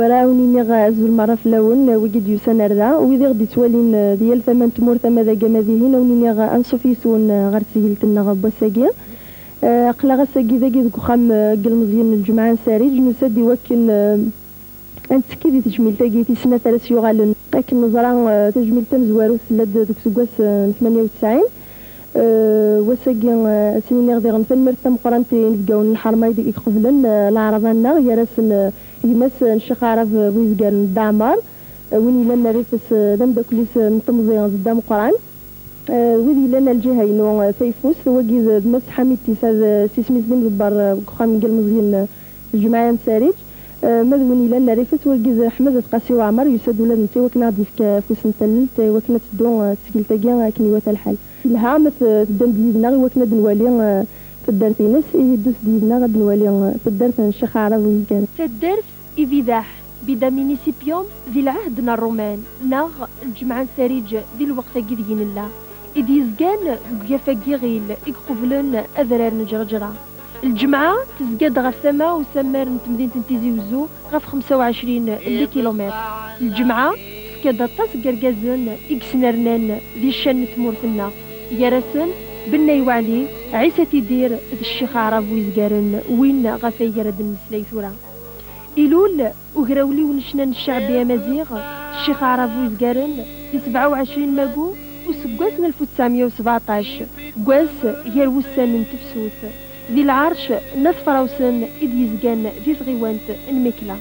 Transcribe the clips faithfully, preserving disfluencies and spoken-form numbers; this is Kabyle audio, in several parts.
Ara awen-iniɣ azul merra fell-awen, wigi d-yusan ar da, wid i ɣ-d-ittwalin, eh, di yal tama n tmurt, ama d agama dihin, awen-iniɣ, eh, anṣuf yis-wen, eh, ɣer tesgilt-nneɣ n wass-agi. Eh, aql-aɣ ass-agi dagi deg uxxam, eh, n yilmeẓyen n lǧemɛa n Sariǧ, nusa-d i wakken, eh, ad nettekki di tejmilt-agi tis snat ara s-yuɣalen. Akken neẓra, eh, tajmilt tamezwarut tella-d deg useggas, eh, n tmanya u tesɛin. Eh, wass-agi, eh, ad sen-iniɣ diɣen tanemmirt tameqqrant i inebgawen n lḥerma i d-, i iqeblen, eh, leɛraḍa-nneɣ, gar-asen, eh, gma-s, eh, n Ccix Aɛrab, eh, bu yezgaren, Dda Ɛmer, eh, win yellan rrif-s, eh, d ameddakel-is, eh, n temẓi, eh, d Dda Meqqran. Eh, wid yellan ar lǧiha-inu, eh, tayeffust, wagi d, d Mass Ḥamid Tisa, d, eh, s isem-is d imḍebber, eh, deg uxxam n yilmeẓyen, eh, n lǧemɛa n Sariǧ. Eh, ma d win yellan rrif-s, wagi d Ḥmed At Qasi Waɛmer, yusa-d ula d netta i wakken ad ɣ-d-yefk afus n tallelt, eh, i wakken ad teddu, eh, tesgilt-agi akken iwata lḥal. Yelha ma t-, teddam-d yid-neɣ i wakken ad nwali, eh, taddart-ines. Ihi ddut-d yid-neɣ ad nwali, eh, taddart n Ccix Aɛrab Wizgan. Taddart Ibidaḥ, Bida Municipium, di lɛehd n Ṛṛuman, neɣ lǧemɛa n Sariǧ di lweqt-agi deg i nella, i d-yezgan deg ugaf-agi iɣil i iqublen adrar n Ǧerǧra. Lǧemɛa tezga-d ɣef tama usammar n temdint n Tizi Wezzu, ɣef xemsa u ɛecrin n likilumitr. Lǧemɛa tefka-d aṭas n yergazen i yesnernan di ccan n tmurt-nneɣ, gar-asen Bennay Waɛli, Ɛisa Tidir d Ccix Aɛrab Wizgaren, win ɣef ay ara d-nemmeslay tura. Ilul ugrawliw n ccna n cceɛbi amaziɣ, Ccix Aɛrab Wizgaren, di sebɛa u ɛecrin magu useggas n alef u tesɛemya u sbeɛṭac, deg wass gar wussan n tefsut. Di lɛerc n At Frawsen i d-yezgan di tɣiwant n Mikla.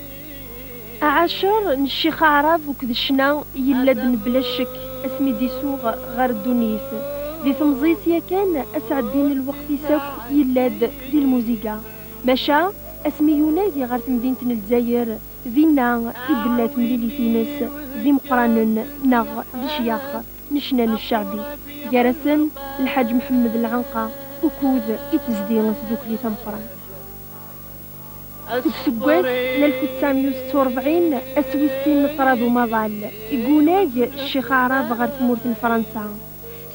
Aɛacer n Ccix Aɛrab akked ccna yella-d mebla ccek asmi d-isuɣ ɣer ddunit. Di temẓi-s yakan, asɛeddi n lweqt-is akk yella-d di lmuziga. Maca asmi yunag ɣer temdint n Lezzayer, dinna i d-tella temlilit-ines d imeqqranen neɣ d icyax n ccna n cceɛbi, gar-asen Lḥaǧ Mḥemmed Lɛenqa ukud i tezdi tdukli tameqqrant. Deg useggas n alef u tesɛemya u setta u rebɛin, ass wis sin n ṭṭrad umaḍal, i yunag Ccix Aɛrab ɣer tmurt n Fransa.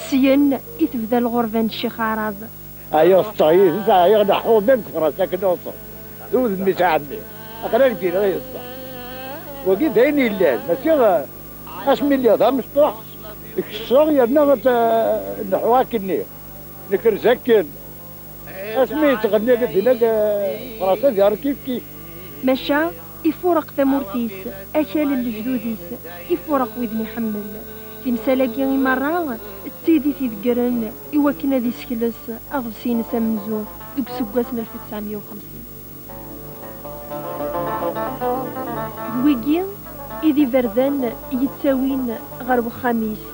Syen i tebda lɣerba n Ccix Aɛrab. Ɛyiɣ setteɣ yid-s, ɛyiɣ leḥḥuɣ même deg Fransa akken uṣeɣ. D udem-is a ɛemmi. Aql-ak d-iniɣ yeṣṣeḥ. Wagi d ayen yellan, mačči, eh, asmi lliɣ d amecṭuḥ, kkseɣ yerna ad, eh, leḥḥuɣ akkenni. Nekrez akken. Asmi yettɣenni dinna, eh, Fransa d kif kif. Maca ifureq tamurt-is, akal n lejdud-is, ifureq widen iḥemmel. Timsal-agi i merra d tid i t-ideggren i wakken ad isekles aḍebsi-ines amenzu deg useggas n alef u tesɛemya u xemsin. D wigi i d iberdan yettawin ɣer wexxam-is.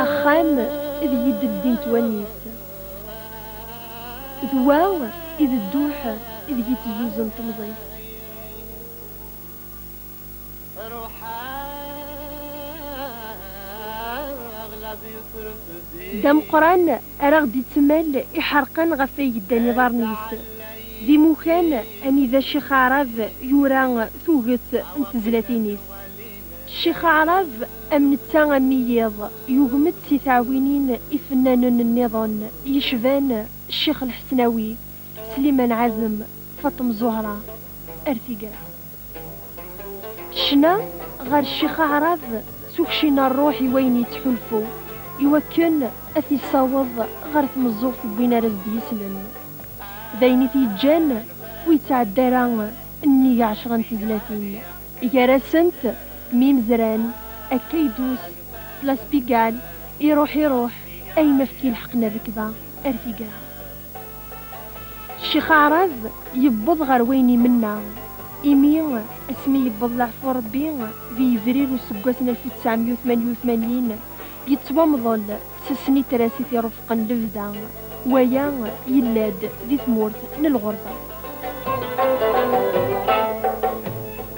Axxam deg i d-ldint wallen-is, d wa i d dduḥ deg i tezzuzen temẓi-s. D ameqqran ara ɣ-d-ittemmal iḥerqen ɣef ay yeddan iḍarren-is. D imukan anida Ccix Aɛrab yura tuget n tezlatin-is. Ccix Aɛrab, am netta am wiyiḍ, yugem-d si tɛewwinin ifennanen nniḍen yecban Ccix Lḥesnawi, Sliman Ɛazem, Faṭem Zuhra, ar tigra. Ccna ɣer Ccix Aɛrab s ukcin n ṛṛuḥ i wayen yettḥulfu, i wakken ad t-issaweḍ ɣer tmeẓẓuɣt n win ara s-d-yeslen. D ayen i t-yeǧǧan ur yetɛedda ara nnig ɛecra n tezlatin, gar-asent Mi Imezran, Akka Idus, Place Pigalle, Iruḥ Iruḥ, Ay Mafki Lḥeqq n Rrekba, ar tigra. Ccix Aɛrab yewweḍ ɣer wayen imenna, imi asmi yewweḍ leɛfu n Ṛebbi di yebrir useggas n alef u tesɛemya u tmanya u tmanyin, yettwamḍel s snitra-s i t-irufqen lebda, waya yella-d di tmurt n lɣerba.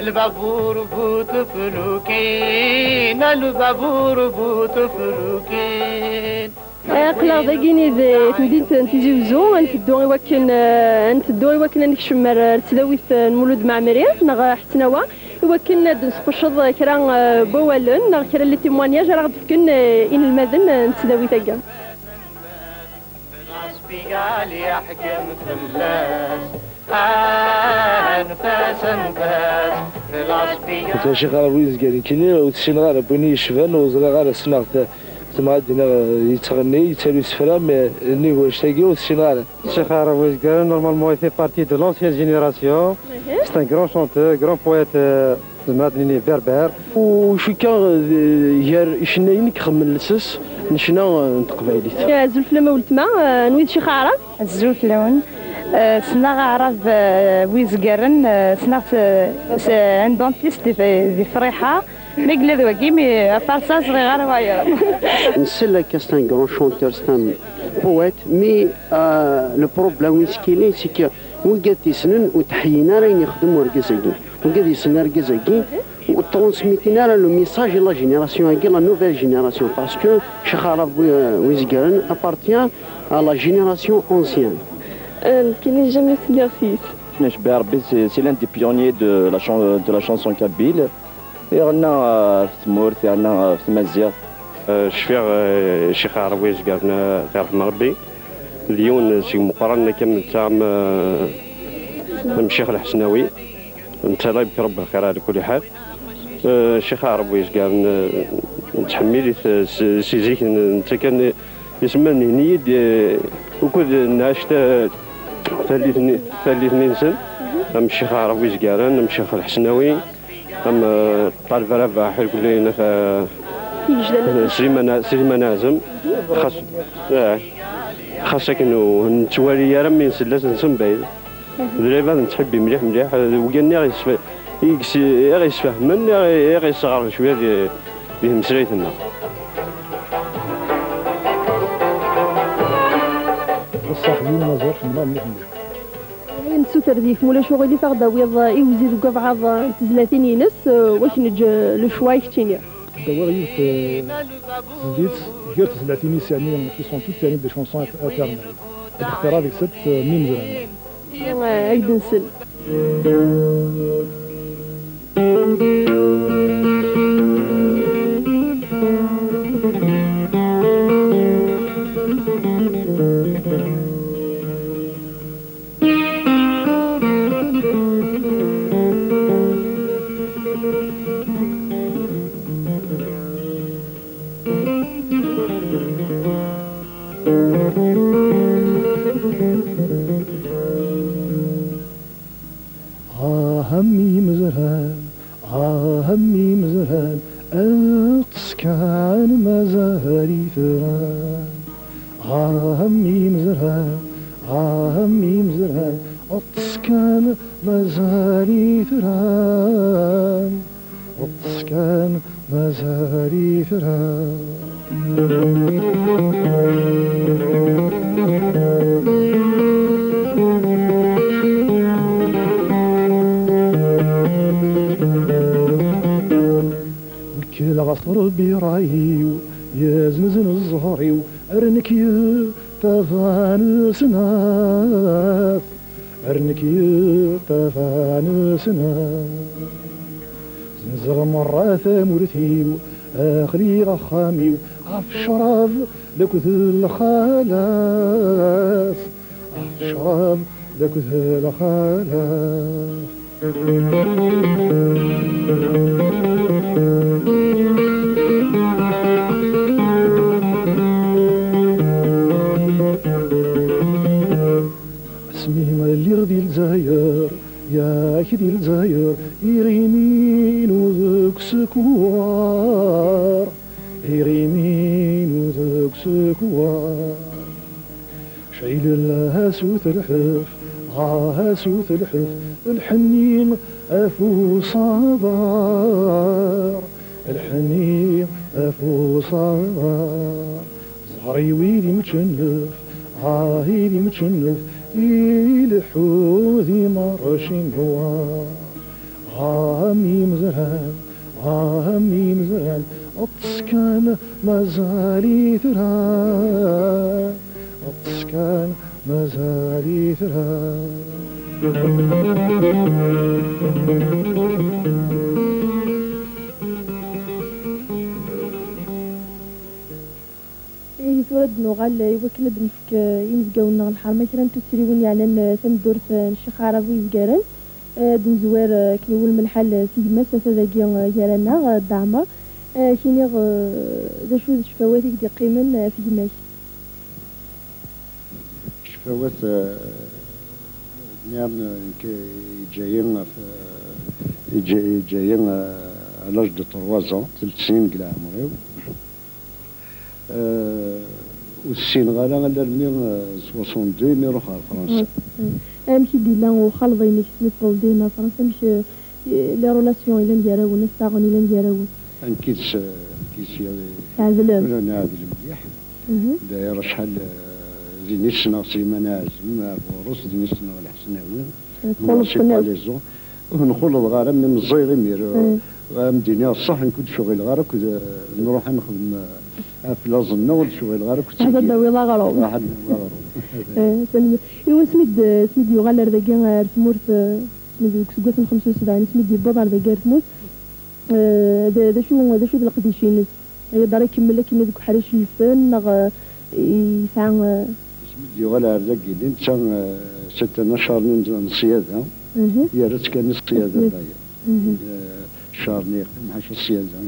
Lbabur bu teflukin, a lbabur bu teflukin. Aql-aɣ dagini di temdint n Tizi Uzzu, ad nteddu i wakken, eh, ad nteddu i wakken ad nekcem ar, ar tesdawit, eh, n Mulud Mɛemmri, neɣ, eh, Ḥesnawa, i wakken ad d-nesqecceḍ, eh, kra, eh, n wawalen neɣ kra n les témoignages ara ɣ-d-fken, eh, inelmaden, eh, n tesdawit-agi. Ata Ccix Ɛrab Wizgar, nekkini ur t-ssineɣ ara, n win i yecban ur ẓriɣ ara, ssneɣ-t, tebɣa ad d-iniɣ, eh, yettɣenni, yettaru isefra, mais nnig wannect-agi ur t-ssineɣ ara. Ccix Ɛrab Wizgar, normalement, il fait partie de l'ancienne génération. Mhm. C'est un grand chanteur, grand poète, euh, zemreɣ ad d-nini berbère. U cukkeɣ d gar icennayen i ixemmen lsas n ccna, eh, n teqbaylit. Azul fell-am a weltma, eh, anwi d Ccix Ɛrab? Azul fell-awen. Eh, ssneɣ Aɛrab, eh, Wizgaren, eh, ssneɣ-t, eh, s-, un dentiste di, di Friḥa. Mi yella d wagi, mais à part ça, ẓriɣ ara wayeḍ. Nsell akka, c'est un grand chanteur, c'est un poète, mais, euh, le problème, où est-ce qu'il est, c'est que wigad t-yessnen ur tteḥyin ara ayen ixdem urgaz-agi. Wigad yessnen argaz-agi, ur transmettin ara le message i la génération-agi, la nouvelle génération, parce que Ccix Ɛrab Wi-, Wizgaren appartient à la génération ancienne. Euh, qui n'est jamais s'exercice. Necbi Rebbi, c'est, c'est l'un des pionniers de la chan-, de la chanson kabyle. Iɣenna, euh, ɣef tmurt, iɣenna, euh, ɣef tmaziɣt. Euh, cfiɣ, euh, Ccix Ɛrab Wizgaren, euh, ad t-yerḥem Rebbi, d yiwen seg meqqran akken netta am, euh, am Ccix Lḥesnawi. Netta la yebki Rebbi lxir ɛla kulli ḥal. Eh, Ccix Ɛrab Wizgaren, eh, nettḥemmil-it, eh, s-, si zik n-, netta kan, eh, isemma nheyyi-d, eh, ukud nɛac ta-, tallit-nni, tallit-nni-nsen, am Ccix Ɛrab Wizgaren, am Ccix Lḥesnawi, am, eh, Ṭaleb Rabaḥ, irkelli n At, eh, Sliman, Sliman Ɛazem. Xas, eh, xas akken ur nettwali ara mi nsell-as nsembayed. D lɛibad nettḥibbi mliḥ, mliḥ, d wigi-nni i ɣ-yesf-, i ɣ-yesf-, i ɣ-yesfehmen, i ɣ-, i ɣ-yesɣaren cwiya di, di tmeslayt-nneɣ. Ṣṣaḥ-iw Maẓur, ḥemmleɣ mliḥ, mliḥ. Ayen nessuter deg-k, ma ulac uɣilif, ad ɣ-d-tawiḍ, eh, iwzi deg wabɛaḍ, eh, n tezlatin-ines, eh, wak neǧǧ, eh, le choix i keččini. Ad d-awiɣ yiwet, eh, tezlit, gar tezlatin-is, yeɛni, qui sont toutes, yeɛni, des chansons éternelles. Ad d-xtireɣ deg-sent, eh, Mi Imezran. Ad k-d-nsel. Ah, a mm imezran, ah, a mm imezran, ṭṭes kan mazal-it ran. Ah, a mm imezran, ah, a mm imezran, ṭṭes kan mazal-it ran. Ṭṭes kan mazal-it ran. Wekleɣ ɣef Rebbi ṛṛay-iw, yezzenzen zzher-iw, ar nekk yeṭṭaban snat. Ar nekk yeṭṭaban snat. Zzenzeɣ merra tamurt-iw, aql-i axxam-iw, ɣef ccrab akked lxalat, ɣef ccrab akked lxalat. Asmi lliɣ di Lezzayer, yak di Lezzayer, iɣimi-inu deg usekwar, iɣimi-inu deg usekwar. Cɛil lhas u telḥef, ah, has u telḥef, lḥenni af usaḍar, lḥenni af usaḍar. Ẓer-iw i d imčennef, ah, i d imčennef, ileḥḥu di marci n newwar. Ah, a mm imezran, ah, a mm imezran, Aṭas kan mazal-it tura, aṭas kan mazal-it tura. Ihi tura ad d-nuɣal i wakken ad d-nefk, eh, inebgawen-nneɣ n lḥerma kra n tuttriwin yeɛnan, eh, tameddurt, eh, n Ccix Aɛrab Wizgaren. Eh, ad d-nezwar, eh, akken iwulem lḥal, eh, s gma-s ata dagi, eh, gar-aneɣ, eh, Dda Ɛmer. Eh, ad k-iniɣ, eh, d acu d ccfawat i k-d-iqqimen, eh, ɣef gma-k? Ccfawat, eh, nniɣ-am, eh, nekk yeǧǧa-yi ɣef, eh, yeǧǧa-, yeǧǧa-yi, eh, à l'âge de trois ans, telt snin deg leɛmer-iw. Eh, ur ssineɣ ara alarmi, eh, soixante-deux imi ruḥeɣ ɣer Fransa. Mm. Amek i d-yella uxaleḍ-inek mi tewwḍeḍ dihin ɣer Fransa? Amek, eh, les relations yellan gar-awen, assaɣen yellan gar-awen? Nekk yid-s, eh, nekk yid-s, eh, Tɛedlem? Nɛedl mliḥ. Mhm. D'ailleurs, acḥal, eh, din i ssneɣ Sliman Ɛazem, ar ɣur-s, din i ssneɣ Lḥesnawi. Eh, txulleḍ-ten akk? Ur ten-xulleḍ ara, mi meẓẓiyeɣ imir. Mm. Ad am-d-iniɣ ṣṣeḥ, nekk ur d-cɣileɣ ara akked, eh, nruḥ ad nexdem, eh, aflaẓ-nneɣ, ur d-cɣileɣ ara akked... Ad d-tawiḍ aɣrum. Ruḥ ad d-nawi aɣrum. Eh, tanemmirt. Iwa asmi d-, asmi d-yuɣal ar dagi, ar tmurt, eh, asmi d-, deg useggas n xemsa u sebɛin, asmi d-yewweḍ ar dagi ar tmurt, eh, d, d acu, d acu d leqdic-ines? Yedder ikemmel akken deg uḥric n lfen, neɣ, eh, yesɛa, eh, asmi d-yuɣal ar dagi, netta, eh, c'est un acharné n, n ṣṣyada. Mhm. Yerra-tt kan i ṣṣyada, d'ailleurs. Mhm. Eh, acharné yeqqim ḥaca ṣṣyada i,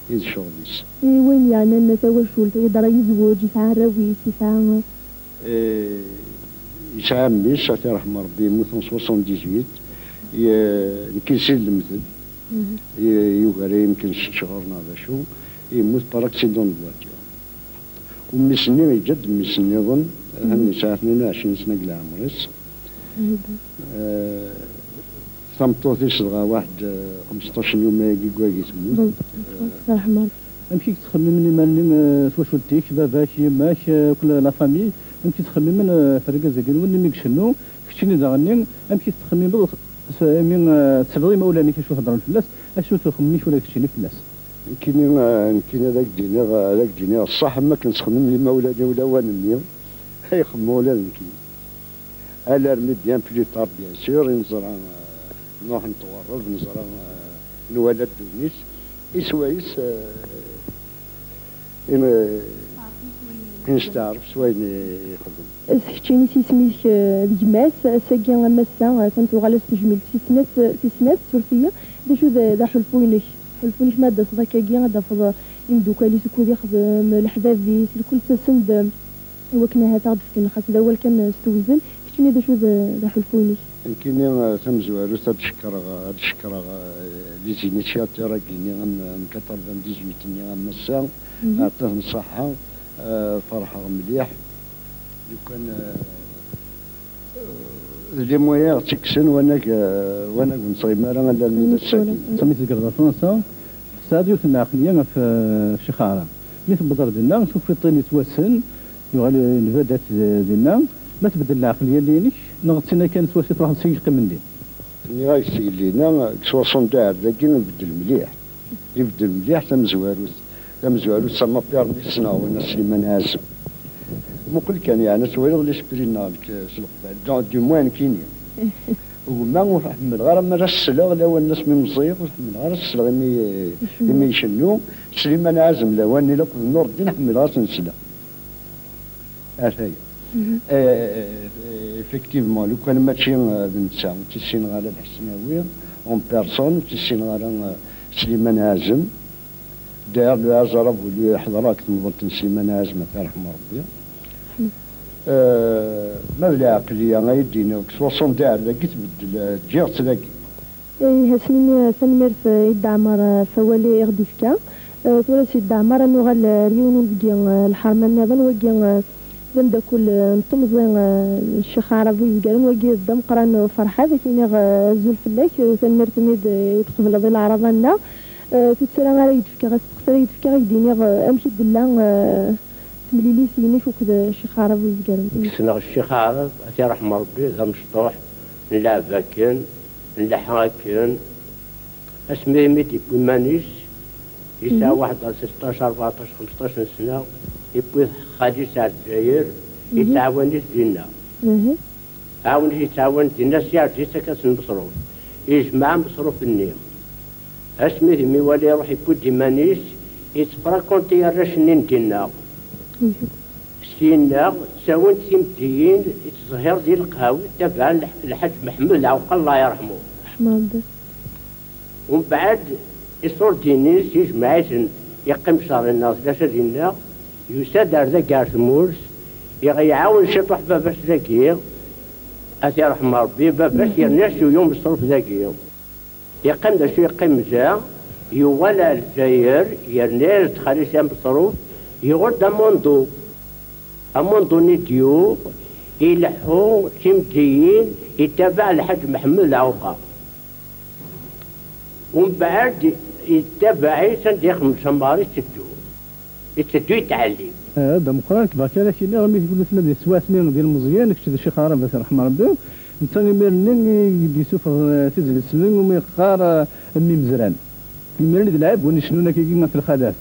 i d ccɣel-is. I wayen yeɛnan tawacult, yedder yezweǧ, yesɛa arraw-is, yesɛa, eh, yesɛa mmi-s, ad t-yerḥem Rebbi, yemmut en soixante-dix-huit. Ye-, nekk yis-i d lemtel. Mhm. Ye-, yugar-iyi yemken s ttjur neɣ d acu, yemmut par accident de voiture. U mmi-s-nni yeǧǧa-d mmi-s nniḍen, mhm, atan yesɛa tnin u ɛecrin sna deg leɛmer-is. Mhm. Eh, tameṭṭut-is dɣa waḥed, eh, xmesṭac n yuma-agi deg wagi temmut. Bon, eh, yerḥem Rebbi. Amek i yettxemmimen iman-nni, eh, twacult-ik, baba-k, yemma-k, eh, akk la, la famille, amek i ttxemmimen, eh, ɣef urgaz-agi-nwen imi icennu, keččini daɣenni, amek i tettxemmimeḍ s-, imi, eh, tesliḍ imawlan-ik acu heddren fell-as, acu-t uxemmem-ik ula d keččini fell-as? Nekkini, eh, nekkini ad ak-d-iniɣ, ad ak-d-iniɣ ṣṣeḥ, am wakken ttxemmimen imawlan-iw lawan-nni, ay xemmeɣ ula d nekkini. Alarmi bien plus tard, bien sûr, i neẓra, eh, nruḥ netɣerreb, neẓra, eh, nwala ddunit, i swayes, eh, i ne-, i nesteɛref s wayen i yexdem. S keččini s yisem-ik, eh, d gma-s, ass-agi am ass-a, eh, atan tuɣal-as tejmilt tis snat, tis snat, suref-iyi, d acu d, d aḥulfu-inek? Aḥulfu-inek ma ad d-taseḍ akkagi, ad d-tafeḍ, eh, imeddukal-is ukud ixdem, leḥbab-is, lkul ttasen-d, eh, i wakken ahat ad aɣ-d-fken xas d awal kan s tewzel, keččini d acu d, d aḥulfu-inek? Nekkini, eh, tamezwarut ad d-cekkreɣ, ad d-cekkreɣ, eh, les initiateurs-agi-nni am, am quatre-vingt-dix-huit-nni am ass-a, mhm, ɛṭiɣ-ten ṣṣeḥḥa, eh, ferḥeɣ mliḥ. Lukan, eh, eh, les moyens ɣ-tt-ikksen wanag, eh, wanag ur nettɣimi ara alarmi d ass-agi. Sami tegreḍ ɣer Fransa, tesɛiḍ yiwet n lɛeqliya ɣef, eh, Ccix Aɛrab. Mi tewweḍ ar dinna, tufiḍ-ten yettwassen, yuɣal, eh, nebda-d dinna. Ma tbeddel lɛeqliya-nni-inek, neɣ d tin akken s wacu truḥeḍ seg yeqqimen din? Nniɣ-ak seg llinna, deg soixante-deux ar dagi, ibeddel mliḥ. Ibeddel mliḥ tamezwarut. Tamezwarut, ça m'a permis ssneɣ winna Sliman Ɛazem. Muqel kan, yeɛni, ad twaliḍ l'esprit-nneɣ deg, s leqbayel. Donc, du moins, nekkini. Gma ur ḥemmleɣ ara mi ara s-sleɣ, lawan asmi meẓẓiyeɣ, ur ḥemmleɣ ara s-sleɣ imi, imi icennu. Sliman Ɛazem lawan-nni akked Nureddin ḥemmleɣ ad sen-sleɣ. Ataya. Mhm. Eh, eh, effectivement, lukan mačči, eh, d netta, ur tt-issineɣ ara Lḥesnawi en personne, ur tt-issineɣ ara, eh, Sliman Ɛazem. D'ailleurs, le hasard a voulu ḥeḍreɣ deg temḍelt n Sliman Ɛazem, ad t-yerḥem Rebbi. Mhm. Eh, ma d lɛeqliya, ay d-iniɣ, deg soixante-deux ar dagi tbeddel, eh, ǧǧiɣ-tt dagi. Ih, ass-nni, tanemmirt, eh, i Dda Ɛmer, eh, ɣef wawal i ɣ-d-ifka. Eh, tura si Dda Ɛmer, ad nuɣal, eh, ar yiwen unebgi, eh, lḥerma nniḍen, wagi, eh, d ameddakel, eh, n temẓi, eh, n Ccix Aɛrab Wizgaren, wagi d ameqqran, eh, Ferḥat, ad k-iniɣ, eh, azul fell-ak, eh, tanemmirt imi d-, i d-tqebleḍ i leɛraḍa-nneɣ. Eh, tuttra ara yi-d-fkeɣ, asteqsi ara yi-d-fkeɣ, ad k-d-iniɣ, eh, amek i d-tella, eh, temlilit-inek akked, eh, Ccix Aɛrab Wizgaren? Ssneɣ Ccix Aɛrab, ad t-yerḥem Rebbi, d amecṭuḥ, nleɛb akken, nleḥḥa akken, asmi imi d-yewwi iman-is, Yesɛa waḥed seṭṭac, rbeɛṭac, xemseṭṭac n sna, yewwi-t xali-s ar Lezzayer, yettɛawan-it dinna. Ɛawen-it, yettɛawan dinna, s yeɛǧ-it akka s lmeṣruf. Yejmeɛ ameṣruf-nni. Asmi d mi wala iruḥ, yewwi-d iman-is, yettefrakunti arrac-nni n dinna. Syenna, ttawin-d timeddiyin, yettẓehhir di leqhawi, tabaɛen lḥ-, lḥaǧ Meḥmed Lɛewqa, Allah yerḥmu. Ḥmed. Umbeɛd, iṣurdinis, yejmeɛ-iten, yeqqim ccṛeɛ-nneɣ, d acu ad inna, yusa-d ar dagi ar tmurt, iɣ-, iɛawen ciṭuḥ baba-s dagi, ad t-iṛḥem Ṛebbi, baba-s yerna-as yuɣ umeṣruf dagi. Yeqqim d acu yeqqim da, yuɣal ar Lezzayer, yerna-as-d xali-s ameṣruf, yuɣal-d amundu. Amundu-nni d-yuɣ, ileḥḥu timeddiyin, yettabaɛ Lḥaǧ Meḥmed Lɛewqa. Umbeɛd yettabaɛ-it anda ixemmem s amɣar, itteddu. Itteddu yettɛellim. Ah, d ameqqran, bɣiɣ kan ad k-iniɣ, mi tgullet ma d iswatni d ilmeẓyen, kečč d Ccix Aɛrab, ad t-yerḥem Ṛebbi. Netta imir-nni i d-yessufeɣ, eh, tizlit-nni umi yeqqar, eh, Mmi Mezran. Imir-nni d lɛib win icennun akkagi ɣef lxalat.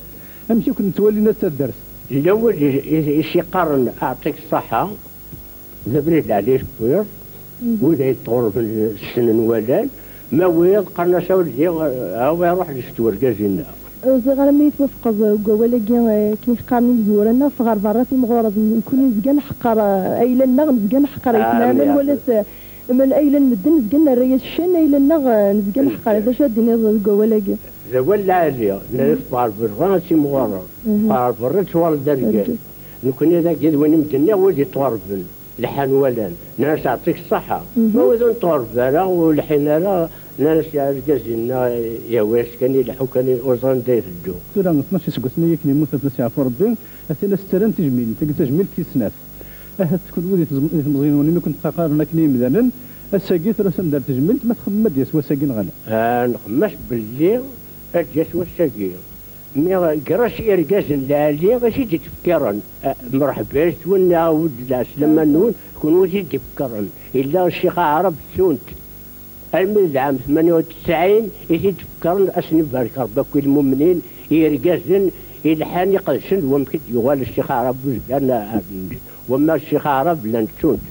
Amek i ken-ttwalin a taddart? Yella wid i, i, i s-yeqqaren aɛṭik ṣṣaḥa, d abrid lɛali tewwiḍ, wid ay yettɣurben ssnen walan, ma wiḍ qqaren-as aweldi, awi ruḥ d-icet wergaz-inna. Ur ẓriɣ ara ma yi-twafqeḍ deg wawal-agi, eh, akken i qqaren imezwura-nneɣ, ffeɣ ɣer berra timɣureḍ, nekkni nezga neḥqer, eh, ayla-nneɣ, nezga neḥqer aytmaten, wala s-, eh, ayla n medden nezga nerra-yas ccan, ayla-nneɣ, eh, nezga neḥqer. D acu ad d-tiniḍ deg wawal-agi? D awal lɛali, nnan-as ɣer berra ad timɣureḍ, ɣer berra ad twaleḍ argaz. Nekkni dagi d win i m-d-nniɣ, wid yettɣurben. Lḥan walan, nnan-as yeɛṭik ṣṣaḥa. Ma wid ur nettɣurb ara, ur lḥin ara, nnan-as argaz-inna yehwa-yas kan, ileḥḥu kan, ur ẓrin anda iteddu. Tura tnac iseggasen-agi akken yemmut, ad as-yeɛfu Rebbi, atan as-ttarran tejmilt, tagi d tajmilt tis snat. Ahat kunwi di tezm-, di temẓi-nwen, imi ken-ttqaqaren akken i yimdanen, ass-agi tura s-anda ar tejmilt, ma txemmem ad d-yas wass-agi neɣ ala? Ah, nxemmem-as belli ad d-yas wass-agi. Mi ger-as irgazen lɛali i t-id-ittfekkaren, eh, mreḥba yes-wen, awd d lɛeslama-nwen, kunwi i t-id-ifekkren. Yella Ccix Aɛrab ttunt. Armi d lɛam tmanya u tesɛin i t-id-fekkren, ad sen-ibarek Rebbi akk i lmumnin, i yirgazen, i lḥan, iqedcen, d wamek i d-yuɣal Ccix Aɛrab uzgar n, n, wamma Ccix Aɛrab llan ttunt.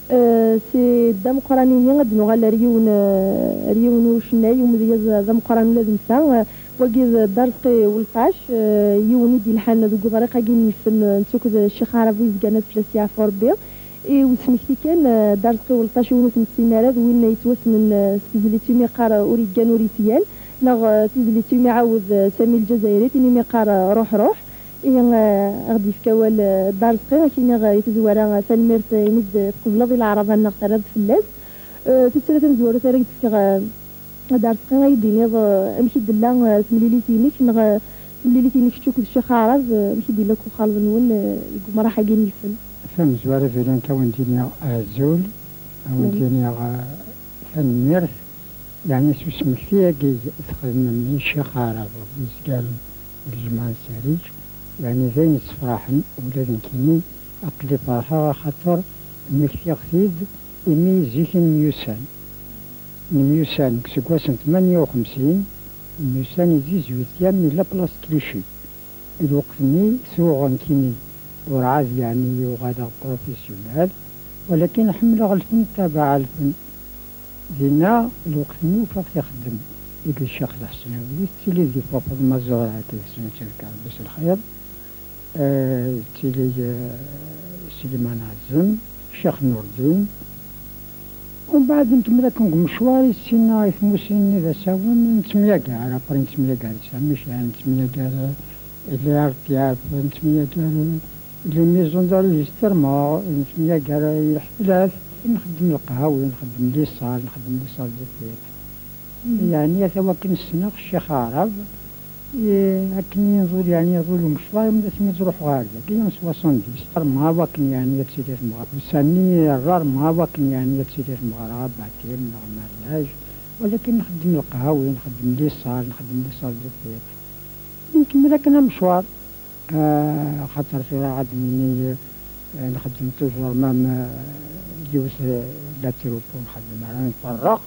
Eh, si Dda Meqqran ihi, ad d-nuɣal ar yiwen, eh, ar yiwen ucennay, umedyaz d ameqqran ula d netta. Eh, wagi d Dda Rezqi Welṭac, eh, yiwen i d-yelḥan deg uḍriq-agi n yifen, eh, n tsukked Ccix Aɛrab wi izgan ad fell-as yeɛfu Rebbi. I usmekti kan, eh, Dda Rezqi Welṭac, win ur t-nessin ara, d win yettwassnen, eh, s tezlit umi qqar, eh, Ur yeggan ur yettggal, neɣ, eh, tizlit umi iɛawed, eh, Sami Lǧazayri, tin umi qqar, eh, Ruḥ ruḥ. Ihi, eh, ad ɣ-d-yefk awal, eh, Dda Rezqi, ad k-iniɣ, eh, i tezwara, eh, tanemmirt, eh, imi d-tqebleḍ i leɛraḍa-nneɣ, terraḍ fell-as. Eh, tuttra tamezwarut ara k-d-fkeɣ, eh, Dda Rezqi, ad yi-d-tiniḍ, eh, amek i d-tella, eh, temlilit-inek, neɣ, eh, temlilit-inek kečč akked Ccix Aɛrab, eh, amek i d-yella deg uxxalḍ-nwen, eh, deg umraḥ-agi n lfen? Tamezwarut, ula nekk ad wen-d-iniɣ azul, ad wen-d-iniɣ, eh, tanemmirt. Yeɛni s usmekti-agi i txedmem i Ccix Aɛrab, uzgal n lǧemɛa n Sariǧ, yeɛni d ayen yessefraḥen, ula d nekkini aql-i ferḥeɣ, axaṭer mmektiɣ-t-id imi zik i nemyussan. Nemyussan deg useggas n tmanya u xemsin, nemyussan i dix-huitième, yella place Clichy. Lweqt-nni tuɣ nekkini urɛad, yeɛni, i uɣaleɣ professionnel, walakin ḥemmleɣ lfen, ttabaɛeɣ lfen. Dinna, lweqt-nni ufiɣ-t ixeddem deg Ccix Lḥesnawi, tettili di Fafeḍ Mazuɣ, akken tessnem, ttcerkeɣ Rebbi s lxir, eh, tettili, eh, Sliman Ɛazem, Ccix Nurdin. Umbeɛd nkemmel akken deg umecwar, i sin-a, i tmusin-nni d asawen, nettemyagar, après nettemyagar isamic, nettemyagar, eh, les artiaf, nettemyagar, eh, les maisons d'enregistrement, nettemyagar, eh, lḥeflat, nxeddem lqahwi, nxeddem les salles, nxeddem les salles de fête. Yeɛni ata wakken ssneɣ Ccix Aɛrab, eh, akken i nḍul, yeɛni iḍul umecwar, imi d asmi d-ruḥeɣ ɣer dagi, en soixante-dix. Rmeɣ wakken, yeɛni, ad tili tmeɣra. Sani rmeɣ wakken, yeɛni, ad tili tmeɣra, baptême neɣ mariage. Walakin nxeddem lqahwi, nxeddem les salles, nxeddem les salles de fête. Nkemmel akken amecwar. Ah, xaṭer tura ad nini, eh, nxeddem toujours même, eh, yiwet, eh, la troupe, ur nxeddem ara, nferreq.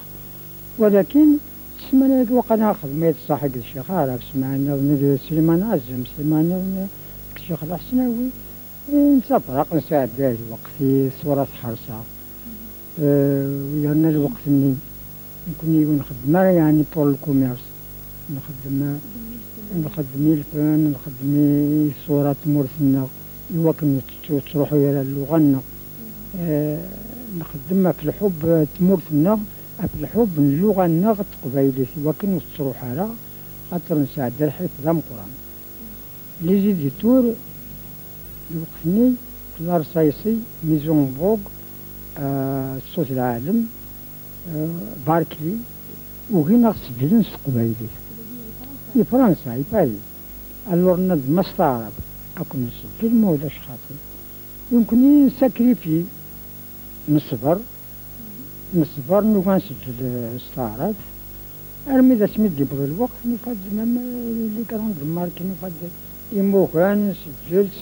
Walakin Ssmana-agi waqila xedmeɣ-d ṣṣaḥ deg Ccix Aɛrab, ssmana nniḍen d Sliman Ɛazem, ssmana nniḍen deg Ccix Lḥesnawi. Eh, nettaṭraq, nesɛedday lweqt i ṣṣura tḥerṣa. Eh, yerna lweqt-nni nekkni ur nxeddem ara, yeɛni, pour le commerce. Nxeddem, nxeddem ilfen, nxeddem i ṣṣura n tmurt-nneɣ, i wakken ur tt-, ur tettruḥu ara lluɣa-nneɣ. Eh, nxeddem ɣef lḥubb n tmurt-nneɣ, ɣef lḥubb n lluɣa-nneɣ taqbaylit, i wakken ur tettruḥ ara, xaṭer nesɛedda lḥif d ameqqran. Les éditeurs, lweqt-nni, Clarisse Ayṣi, Maison Vogue, eh, Ṣṣut Lɛalem, eh, Barclay, ugin ad ɣ-seǧǧden s teqbaylit. I Fransa, i Paris. Alors, nadi-d ma s taɛrabt, ad ken-nseǧǧed, ma ulac xaṭi. Nekkni nessakrifi, neṣber, neṣber, nugi ad nseǧǧed, eh, s taɛrabt, armi d asmi d-yewweḍ lweqt, nufa-d même, eh, les grandes marques, nufa-d imukan, nseǧǧed s,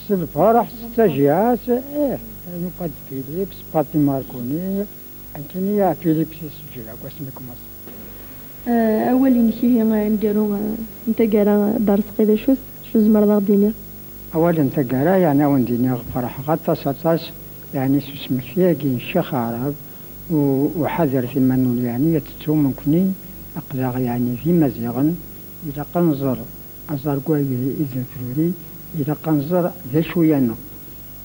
s lferḥ, s ttajiɛat, eh, nufa-d Philips, Patti Marconi, nekkini, ah, Philips i seǧǧdeɣ akk asmi kmaṣ. Eh, awal-inek ihi, eh, aneggaru, eh, n taggara, eh, Dda Rezqi, d acu-t? Acu tzemreḍ ad ɣ-d-tiniḍ? Awal n taggara, yeɛni, ad wen-d-iniɣ, ferḥeɣ aṭas, aṭas, yeɛni, s usmekti-agi n Ccix Aɛrab, u, u ḥadret iman-nwen, yeɛni, ad tettum nekkni, aql-aɣ, yeɛni, d Imaziɣen, ilaq ad nẓer aẓergay i d-netruri, ilaq ad nẓer d acu-yaneɣ.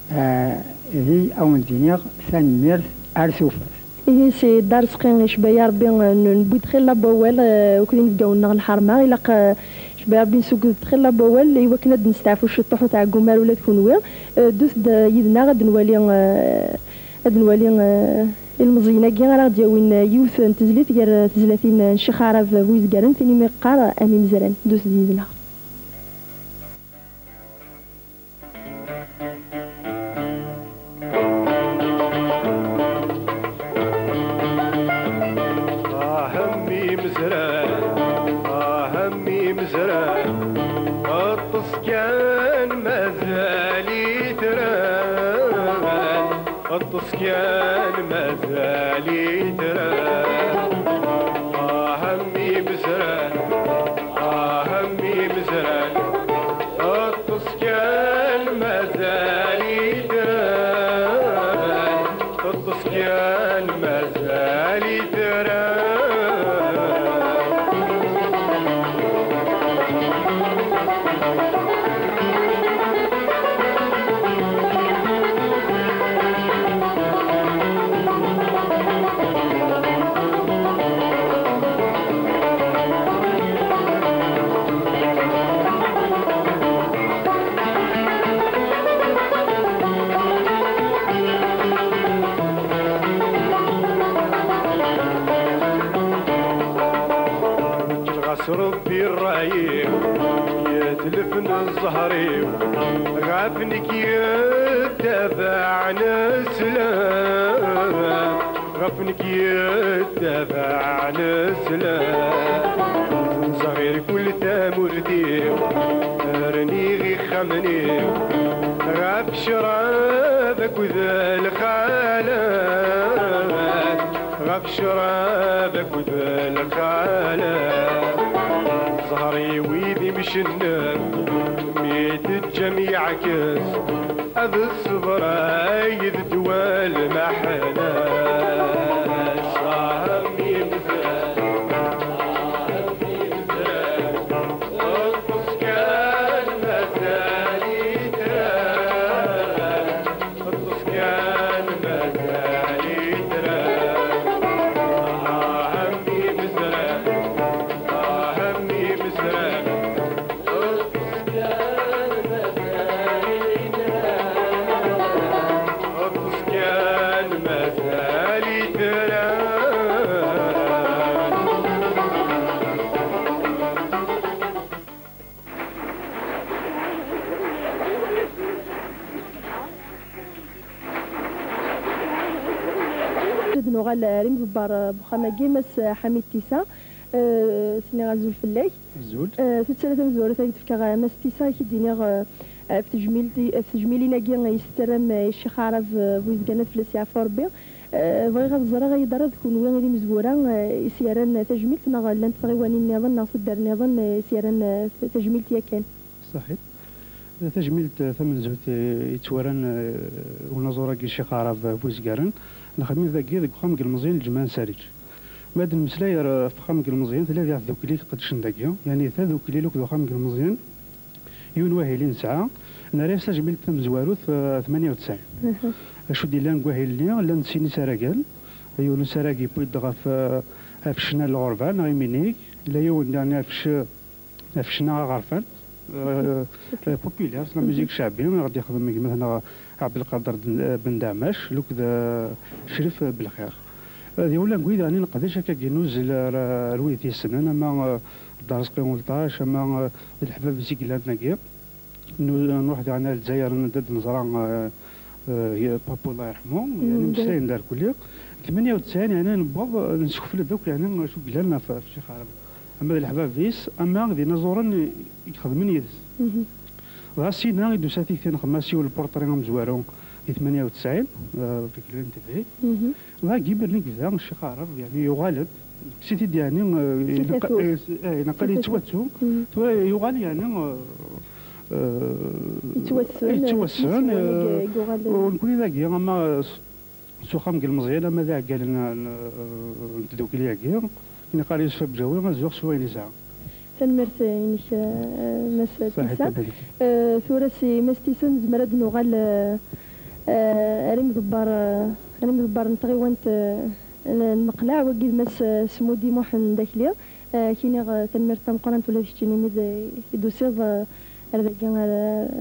Ah, ihi, ad wen-d-iniɣ tanemmirt ar tufat. Ihi, si Dda Rezqi, icba-ya Rebbi, eh, n-, newwi-d xilla n wawal, eh, akked inebgawen-nneɣ n lḥerma, ilaq, eh, icba-ya Rebbi, nessuged-d xilla n wawal i wakken ad d-nesteɛfu ciṭṭuḥ, ur tɛeggum ara ula d kunwi. Eh, ddut-d, eh, yid-neɣ ad nwali, eh, ad nwali, eh, ilmeẓyen-agi ara ɣ-d-yawin, eh, yiwet n tezlit gar, eh, tezlatin, eh, n Ccix Aɛrab Bu Yezgaren, tin imi yeqqar, eh, Am imezran. Ddut-d yid-neɣ. Ah, a mmi imezran, ah, a mmi imezran, ṭṭes kan mazal-it ran, ṭṭes kan mazal-it ran. Ah, a mmi imezran, ah, a mmi imezran, ṭṭes kan mazal-it ran, ṭṭes kan mazal-it ran. Ɣas Rebbi ṛṛay-iw, yetlef n zzher-iw, ɣef nekk yettabaɛen slam. Ɣef nekk yettabaɛen slam. Nẓer kul tamurt-iw, rniɣ ixxamen-iw, ɣef ccrab akked lxalat, ɣef ccrab akked lxalat. Zzher-iw i d imcennef, mi teǧǧam yeɛkes, ad ṣṣber ay d ddwa lmeḥna. Ṣṣahem imezran, ṣṣahem imezran, ṭṭes kan mazal-it ran, ṭṭes kan mazal-it ran. Ṣṣahem imezran, ṣṣahem imezran. Ṭṭes kan mazal-it ran. Ad nuɣal ar imḍebber n uxxam-agi, Mass Ḥamid Tisa. Eh, s-nniɣ azul fell-ak. Azul. Eh, tuttra tamezwarut ay d-fkeɣ, eh, Mass Tisa, ad k-id-iniɣ, eh, ɣef tejmilt-, ɣef tejmilin-agi, eh, i s-terram, eh, i Ccix Aɛrab, eh, bu yezgan ad fell-as yeɛfu Rebbi. Eh, bɣiɣ ad ẓreɣ, ay d-terra d kunwi i d imezwura, eh, i s-yerran tajmilt, neɣ llant tɣiwanin nniḍen neɣ tuddar nniḍen, eh, i s-yerran, eh, tajmilt yakan? Ṣaḥit. Tajmilt, eh, tamenzut, eh, yettwaran, eh, unaẓur-agi Ccix Aɛrab Buzgaren, nexdem-it dagi deg uxxam n yilmeẓyen n Lǧemɛa n Sariǧ. Ma ad nmeslay ɣef uxxam n yilmeẓyen, tella diɣ tdukli iqedcen dagi, yani tadukli akked uxxam n yilmeẓyen, yiwen wahil i nesɛa, nerra-yas tajmilt tamezwarut, eh, tmanya u tesɛin. Acu d-yellan deg wahil-nni? Llan sin isaragen, yiwen usarag yewwi-d ɣef, eh, ɣef ccna n lɣerba neɣ iminig, yella yiwen daɣen ɣef cc-, ɣef ccna aɣerfan, eh, eh, populaire, la musique chaabi, i ɣ-d-yexdem gma-tneɣ Ɛebdelqader d-, Ben Daɛmac, akked, eh, Crif Belxir. Eh, d yiwen n wid daɣen i neqdec akkagi nuzzel ar, ar wid t-yessnen, ama, eh, Dda Rezqi Ulṭac, ama, eh, d leḥbab i s-yellan dagi. Nu-, nruḥ daɣen ar Lezzayer, anda d-neẓra, eh, eh, Papa Allah yerḥmu, yani mmeslayen-d ar kulli. Deg tmanya u tesɛin, yani, newweḍ, eh, nsekfel-d akk, yani, acu yellan ɣef, ɣef Ccix Aɛrab. Ama d leḥbab-is, ama d inaẓuren i, i ixedmen yid-s. Dɣa sina i d-tusa tikti n xemma siwel lpurṭri amezwaru di tmanya u tesɛin, eh, deg l'N T V. Dɣa deg yimirni yebda Ccix Aɛrab, yani, yuɣal-d, kkes-it-id, yani, eh, Si ilaq-, tatut. Eh, si, eh, ilaq Si tatut. Yettwattu. Tura yuɣal, yani, eh, eh, Yettwassen, yettwassen, eh, eh, i yuɣal. U nekni dagi, ama, eh, s-, s uxxam n yilmeẓyen, ama d iɛeggalen n, n, n tdukli-agi, neqqar Yusef Abǧawi, ad zuɣ s wayen yesɛa. Tanemmirt-inek, eh, Mass Saḥit Tisa. Abariki. Eh, tura si Mass Tisa nezmer ad nuɣal, eh, eh, ar imḍebber, eh, ar imḍebber n tɣiwant, eh, n, n Meqleɛ, wagi d Mass, eh, Smudi Muḥend Akli. Eh, kiniɣ, eh, tanemmirt tameqqrant ula d keččini mi d, i d-tusiḍ, eh, ar dagi, ar,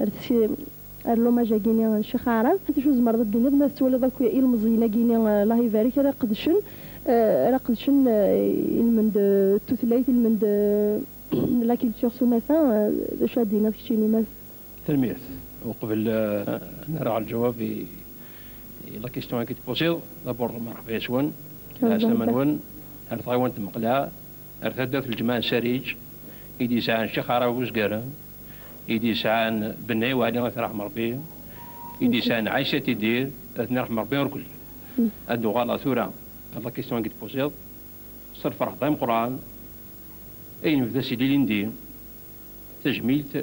ar tsi-, ar lumaj-agi-ni n Ccix Aɛrab. Acu tzemreḍ ad d-tiniḍ ma tettwaliḍ akk ilmeẓyen-agi-ni, eh, Allah ibarek, ara qedcen, eh, ara qedcen, eh, ilmend, eh, tutlayt, ilmend, eh, la culture s umata, eh, d acu ad d-tiniḍ keččini ma... Tanemmirt. Uqbel, eh, ad nerr lǧawab i, i la question-agi tpusiḍ, d'abord merḥba yes-wen, Merḥba. Lɛeslama-nwen, ar tɣiwant n Meqleɛ, ar taddart n Lǧemɛa n Sariǧ, i d-yesɛan Ccix Aɛrab Buzgaren, i d-yesɛan Benna Iwali, ad t-yerḥem Rebbi, i d-yesɛan Ɛisa Tidir, ad ten-yerḥem Rebbi irkel. Ad d-uɣaleɣ tura ar la question-agi tpusiḍ, s lferḥ d ameqqran, ay nebda si lilindi, tajmilt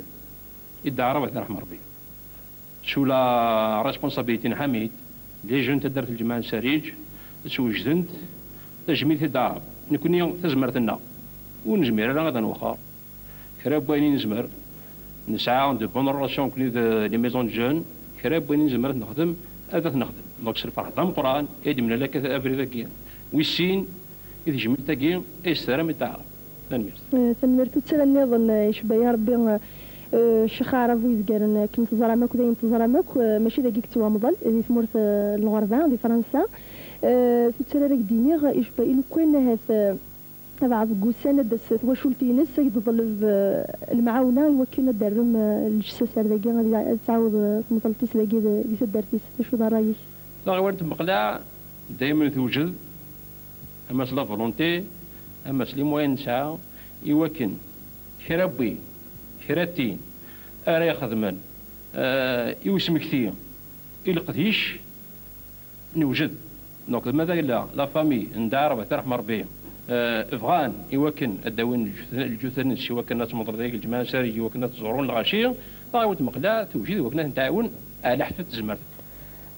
i Dda Ɛrab, ad t-yerḥem Rebbi. Sous la responsabilité n Ḥamid, les jeunes n taddart n Lǧemɛa n Sariǧ, swejden-d tajmilt i Dda Ɛrab. Nekni, tazmert-nneɣ, ur nezmir ara ad nwexxer. Kra n wayen i nezmer, nesɛa de bonnes relations nekni d les maisons de jeunes, kra n wayen i nezmer ad t-nexdem, ad t-nexdem. Donc, s lferḥ d ameqqran i d-nemlal akka abrid-agi. Wis sin, i tejmilt-agi i s-terram i Dda Ɛrab. Tanemmirt. Eh, tanemmirt. Tuttra nniḍen, eh, icebba-yi Rebbi, eh, eh, Ccix Aɛrab Buzgaren, eh, akken teẓram akk, d ayen teẓram akk, eh, mačči dagi i yettwamḍel, di tmurt, eh, n lɣerba, di Fransa. Eh, tuttra ara k-d-iniɣ, icebba i lukan ahat, eh, abeɛḍ n wussan ad d-tas twacult-ines, ad k-d-teḍleb, eh, lemɛawna i wakken ad d-terrem, eh, lǧessa-s ar dagi, ad, ad tɛawed, eh, temḍelt-is dagi d-, di taddart-is. D acu d ṛṛay-ik? Taɣiwant n Meqleɛ, daymen tewjed, ama s la volonté, ama s les moyens nesɛa, i wakken kra n win, kra n tin ara ixedmen, eh, i usmekti, i leqdic, newjed. Donc, ma d la, la famille n Dda Ɛrab, ad t-yerḥem Rebbi, eh, bɣan i wakken ad d-awin lǧut-, lǧutan-nnes i wakken ad tmeḍleḍ deg Lǧemɛa n Sariǧ, i wakken ad tt-ẓrun lɣaci, taɣiwant n Meqleɛ tewjed i wakken ad tent-tɛawen ɛla ḥsab tzemert.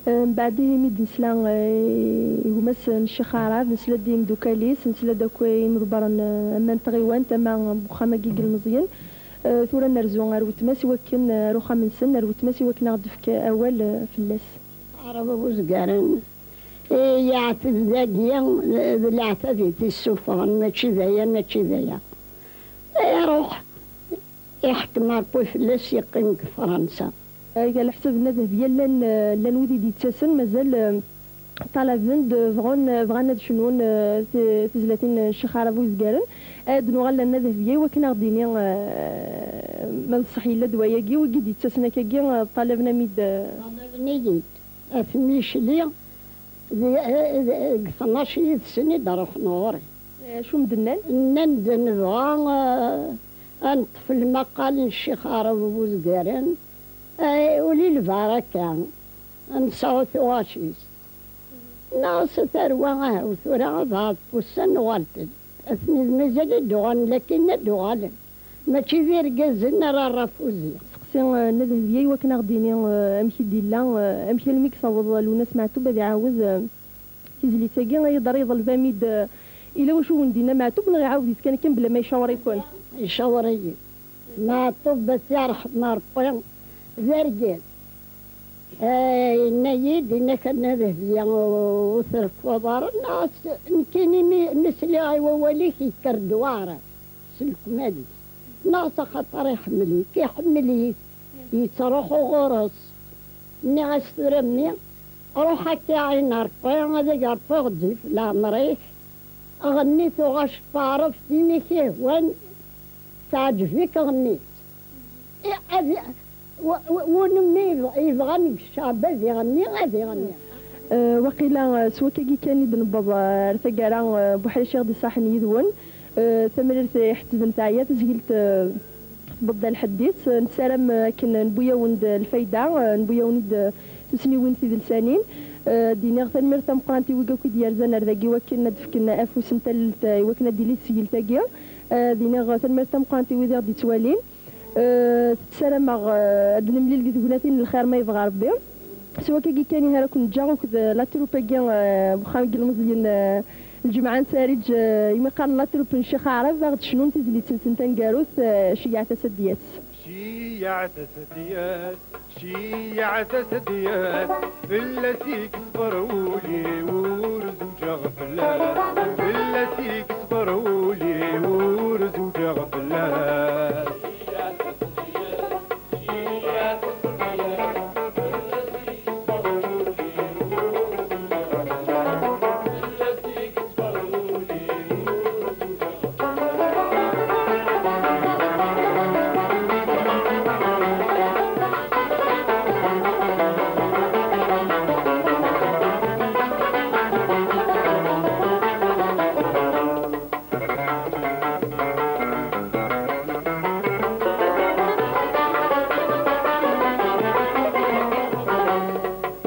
Eh, mbeɛd ihi mi d-nesla, eh, i gma-s n Ccix Aɛrab, nesla-d i imeddukal-is, nesla-d akk i imḍebbren, eh, ama n tɣiwant, ama n uxxam-agi n yilmeẓyen. Eh, tura nerzu ar weltma-s i wakken, eh, ar uxxam-nsen, ar weltma-s i wakken ad aɣ-d-tefk awal, eh, fell-as. Aɛrab Buzgaren, eh, yeɛteb dagi, d, d leɛtab i t-issufɣen, mačči d aya, mačči d aya. Iruḥ. Iḥkem Ṛebbi fell-as, yeqqim deg Fransa. Ɣer leḥsab n Dehbiya, llan, llan wid i d-yettasen, mazal, eh, ṭṭalaben-d, bɣan, bɣan ad cnun, eh, ti-, tizlatin n Ccix Aɛrab Buzgaren. Ad nuɣal ar Dehbiya i wakken ad aɣ-d-yini, eh, ma d ṣṣeḥ yella-d wayagi, wigi d-yettasen akkagi, eh, ṭṭalaben-am-id, eh. Ṭṭalaben-iyi-d At Micli, di, eh, di, deg tnac yid-sen i d-ruḥen ɣur-i. Acu m-d-nnan? Nnan-d nebɣa, eh, ad neṭṭef lmaqal n Ccix Aɛrab Buzgaren, eh, uli lbaraka, ad nesɛu tuɣac-is. Neɣ s tarwa, aha, u tura ad ɛad ussan uɣal-d. Atni d mazal ad d-uɣalen, lakin ad d-uɣalen. Mačči d irgazen ara rafuzi. Seqsi, eh, Nna Dehbiya i wakken ad ɣ-d-yini, eh, amek i d-yella, eh, amek almi i yessaweḍ Lwennas Meɛtub ad iɛawed, eh, tizlit-agi, ay d-ara yeḍleb-am-id, eh, ila wacu wen-d-yenna Meɛtub, neɣ iɛawed-it kan akken bla ma icawer-iken? Icawer-iyi. Meɛtub, ad t-yerḥem Ṛebbi, d argaz. Eh, yenna-yi-d, yenna-k a Nna Dehbiya, ur treffuḍ ara. Neɣ s-, nekkini mi, mi sliɣ i wawal-ik, yekker-d waɛrab s lekmal-is. Neɣ s axaṭer iḥemmel-ik, iḥemmel-it, yettruḥu ɣur-s. Nniɣ-as tura mmi, ruḥ akka ɛin Ṛebbi, ad ak-Ṛebbi ɣezzif leɛmer-ik, ɣenni tuɣac taɛrabt tin i k-ihwan, teɛǧeb-ik ɣenni-tt. I, ad i, w-, w-, win-nni yeb-, yebɣan deg ccɛeb ad iɣenni, ad iɣenni. Eh, waqila, eh, s wakkagi kan i d-newweḍ, eh, ar taggara, eh, Buḥric i ɣ-d-iṣaḥen yid-wen. Eh, tamrirt iḥettben teɛya, tazgilt, eh, tewweḍ-d ar lḥedd-is. Eh, nessaram, eh, akken newwi-yawen-d lfayda, eh, newwi-yawen-id, eh, tussniwin tidelsanin. Eh, ad d-iniɣ tanemmirt tameqqrant i wigi akk i d-yerzan ar dagi, i wakken ad d-fken afus n tallelt, eh, i wakken ad d-tili tesgilt-agi. Eh, ad d-iniɣ tanemmirt tameqqrant i wid i ɣ-d-yettwalin. Eh, ssarameɣ, eh, ad nemlil di tegnatin n lxir ma yebɣa Rebbi. S wakkagi kan ihi ara ken-ǧǧeɣ akked, eh, la troupe-agi, eh, n uxxam n yilmeẓyen, eh, Lǧemɛa n Sariǧ, eh, imi qqaren la troupe n Ccix Aɛrab, a ɣ-d-cnun tizlit-nsen taneggarut, eh, Ceyyeɛ-as ad d-yas. Ceyyeɛ-as ad d-yas, ceyyeɛ-as ad d-yas, fell-as i yeṣber wul-iw, ur zuǧeɣ fell-as, fell-as i yeṣber wul-iw, ur zuǧeɣ fell-as.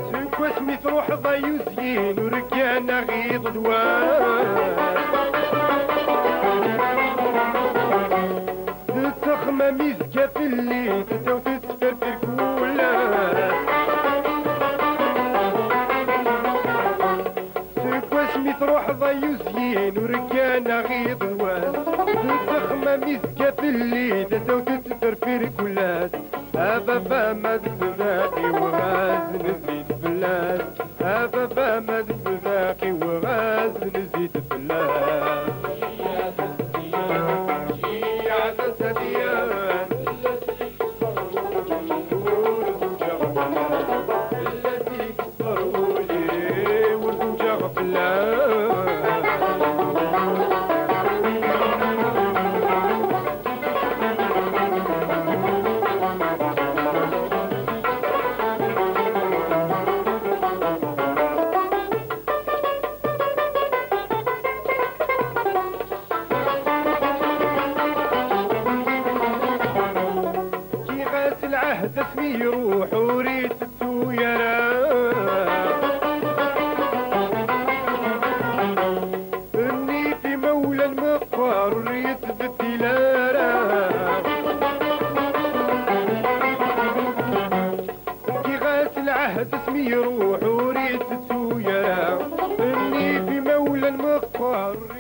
Seg wasmi truḥeḍ ay uzyin, ur rkan aɣ-iḍ d wass. Tettexmam izga fell-i, tettaw tettferfir kul ass. Seg wasmi truḥeḍ ay uzyin, ur rkan aɣ-iḍ d wass. Tettexmam izga fell-i, tettaw tettferfir kul ass. A baba ma d ttdaq-iw ɣazen zid fell-as. A baba ma d ttdaq-iw ɣazen zid fell-as. Ceyyeɛ-as ad d-yas. Ur zuǧeɣ fell-as. Fell-as i yeṣber wul-iw, ur zuǧeɣ fell-as. Fkiɣ-as lɛehd asmi iruḥ ur itettu ara. Nnif imawlan meqqar ur yettbeddil ara. Fkiɣ-as lɛehd asmi iruḥ ur itettu ara. Nnif imawlan meqqar ur